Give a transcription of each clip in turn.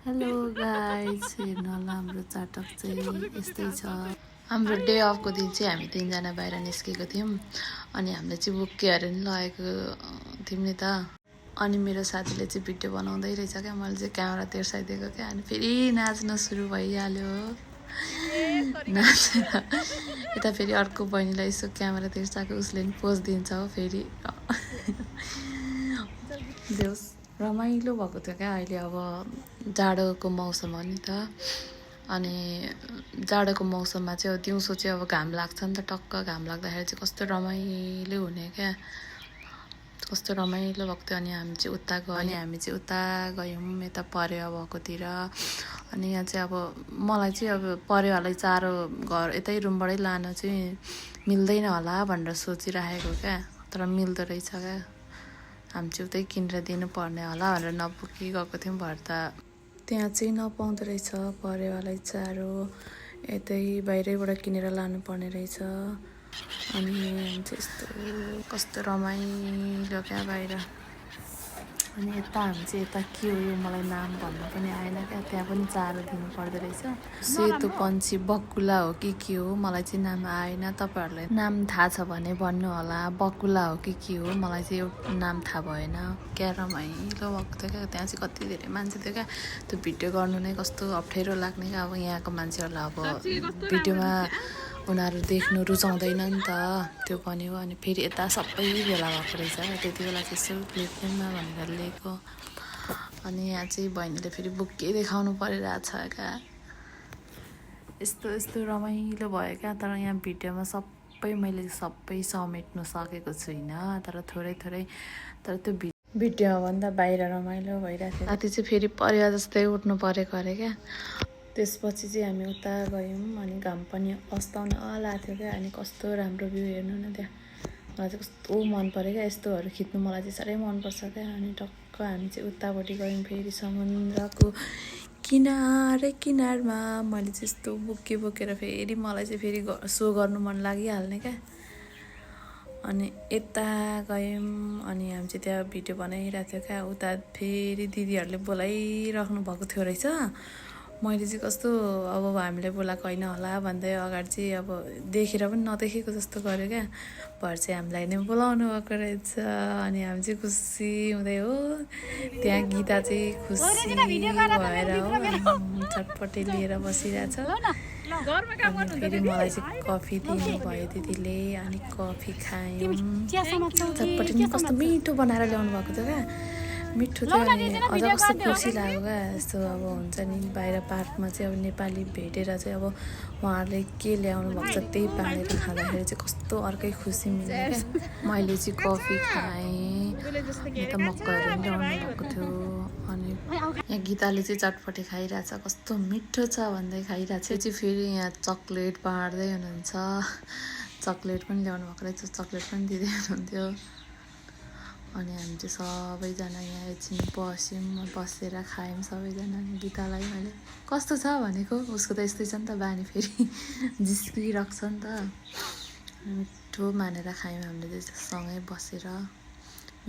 Hello guys, हेर्नु होला हाम्रो चाटक चाहिँ यस्तै छ। हाम्रो डे अफको दिन चाहिँ हामी तीनजना बाहिर निस्केको थियौँ अनि हामीले चाहिँ बुक्केहरू नि लगेको थियौँ नि त। अनि मेरो साथीले चाहिँ भिडियो बनाउँदै रहेछ क्या, मैले चाहिँ क्यामेरा तेर्साइदिएको क्या। अनि फेरि नाच्न सुरु भइहाल्यो। नाचेर यता फेरि अर्को बहिनीलाई यसो क्यामेरा तेर्साएको, उसले नि पोज दिन्छ हो फेरि। देउस रमाइलो भएको थियो क्या। अहिले अब जाडोको मौसम हो नि त, अनि जाडोको मौसममा चाहिँ अब दिउँसो चाहिँ अब घाम लाग्छ नि त। टक्क घाम लाग्दाखेरि चाहिँ कस्तो रमाइलो हुने क्या, कस्तो रमाइलो भएको थियो। अनि हामी चाहिँ उता गयौँ यता परेवा भएकोतिर। अनि यहाँ चाहिँ अब मलाई चाहिँ अब परेवालाई चारो घर यतै रुमबाटै लान चाहिँ मिल्दैन होला भनेर सोचिराखेको क्या, तर मिल्दो रहेछ क्या। हामी चाहिँ उतै किनेर दिनुपर्ने होला भनेर नपुगी गएको थियौँ। भएर त त्यहाँ चाहिँ नपाउँदो रहेछ परेवालाई चारो, यतै बाहिरैबाट किनेर लानुपर्ने रहेछ। अनि हामी चाहिँ यस्तो कस्तो रमाइलो क्या बाहिर। अनि यता हामी चाहिँ यता के हो यो मलाई नाम भन्नु पनि आएन क्या, त्यहाँ पनि चारो दिनु पर्दो रहेछ। सेतो पन्छी बकुला हो कि के हो मलाई चाहिँ नाम आएन। तपाईँहरूलाई नाम थाहा छ भने भन्नु होला, बकुला हो कि के हो, मलाई चाहिँ एउटा नाम थाहा भएन। क्या रमाइलो भएको थियो क्या। त्यहाँ चाहिँ कति धेरै मान्छे थियो क्या। त्यो भिडियो गर्नु नै कस्तो अप्ठ्यारो लाग्ने क्या। अब यहाँको मान्छेहरूलाई अब भिडियोमा उनीहरू देख्नु रुचाउँदैन नि त, त्यो पनि हो। अनि फेरि यता सबै भेला भएको रहेछ, त्यति बेला चाहिँ यसो क्लिप भनेर लिएको। अनि यहाँ चाहिँ बहिनीले फेरि बुक्कै देखाउनु परिरहेछ क्या। यस्तो यस्तो रमाइलो भयो क्या। तर यहाँ भिडियोमा मैले सबै समेट्नु सकेको छुइनँ, तर थोरै तर त्यो भिडियोमा भन्दा बाहिर रमाइलो भइरहेको थियो। राति चाहिँ फेरि परेवा जस्तै उठ्नु परेको अरे क्या। त्यसपछि चाहिँ हामी उता गयौँ अनि घाम पनि अस्ताउन लागेको थियो क्या। अनि कस्तो राम्रो भ्यू हेर्नु न त्यहाँ, मलाई चाहिँ कस्तो मन पऱ्यो क्या। यस्तोहरू खिच्नु मलाई चाहिँ साह्रै मनपर्छ क्या। अनि टक्क हामी चाहिँ उतापट्टि गयौँ फेरि समुद्रको किनारमा। मैले चाहिँ यस्तो बोकेर फेरि मलाई चाहिँ फेरि सो गर्नु मन लागिहाल्ने क्या। अनि यता गयौँ अनि हामी चाहिँ त्यहाँ भिडियो बनाइरहेको थियो क्या। उता फेरि दिदीहरूले बोलाइराख्नु भएको थियो रहेछ। मैले चाहिँ कस्तो अब हामीले बोलाएको होइन होला भन्दै अगाडि चाहिँ अब देखेर पनि नदेखेको जस्तो गर्यो क्या। भएर चाहिँ हामीलाई नै बोलाउनु भएको रहेछ। अनि हामी चाहिँ खुसी हुँदै हो, त्यहाँ गीता चाहिँ खुसी भएर हो चटपटे लिएर बसिरहेछ। अनि फेरि मलाई चाहिँ कफी दिनुभयो दिदीले, अनि कफी खायौँ। चटपटे नि कस्तो मिठो बनाएर ल्याउनु भएको थियो क्या, मिठो थियो। अनि अझ कस्तो खुसी लाग्यो क्या। यस्तो अब हुन्छ नि बाहिर पार्कमा चाहिँ अब नेपाली भेटेर चाहिँ अब उहाँहरूले के ल्याउनु भएको छ त्यही बाँडेर खाँदाखेरि चाहिँ कस्तो अर्कै खुसी मिल्यो क्या। मैले चाहिँ कफी खाएँ, यता मकैहरू पनि ल्याउनु भएको थियो। अनि यहाँ गीताले चाहिँ चटपटे खाइरहेछ, कस्तो मिठो छ भन्दै खाइरहेछ। चाहिँ फेरि यहाँ चक्लेट बाँड्दै हुनुहुन्छ, चक्लेट पनि ल्याउनु भएको रहेछ, चक्लेट पनि दिँदै हुनुहुन्थ्यो। अनि हामी चाहिँ सबैजना यहाँ एकछिन बसेर खायौँ सबैजना। गीतालाई मैले कस्तो छ भनेको, उसको त यस्तै छ नि त बानी, फेरि जिस्किरहेको छ नि त। मिठो मानेर खायौँ हामीले सँगै बसेर,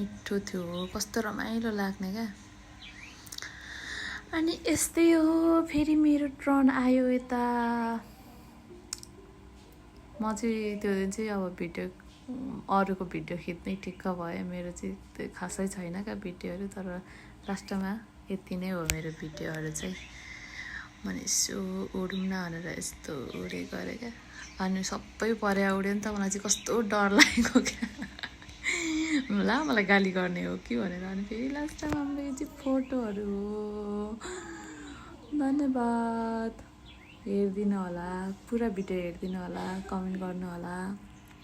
मिठो थियो, कस्तो रमाइलो लाग्ने क्या। अनि यस्तै हो। फेरि मेरो टर्न आयो यता। म चाहिँ त्यो दिन चाहिँ अब भिडियो अरूको भिडियो खिच्नै ठिक्क भयो। मेरो चाहिँ त्यो खासै छैन क्या भिडियोहरू, तर लास्टमा यति नै हो मेरो भिडियोहरू चाहिँ। मैले यसो उडौँ न भनेर यस्तो उडे गरेँ क्या। अनि सबै परेवा उड्यो नि त, मलाई चाहिँ कस्तो डर लागेको क्या। ला मलाई गाली गर्ने हो कि भनेर। अनि फेरि लास्टमा हाम्रो यो चाहिँ फोटोहरू हो। धन्यवाद, हेरिदिनु होला, पुरा भिडियो हेरिदिनु होला, कमेन्ट गर्नु होला।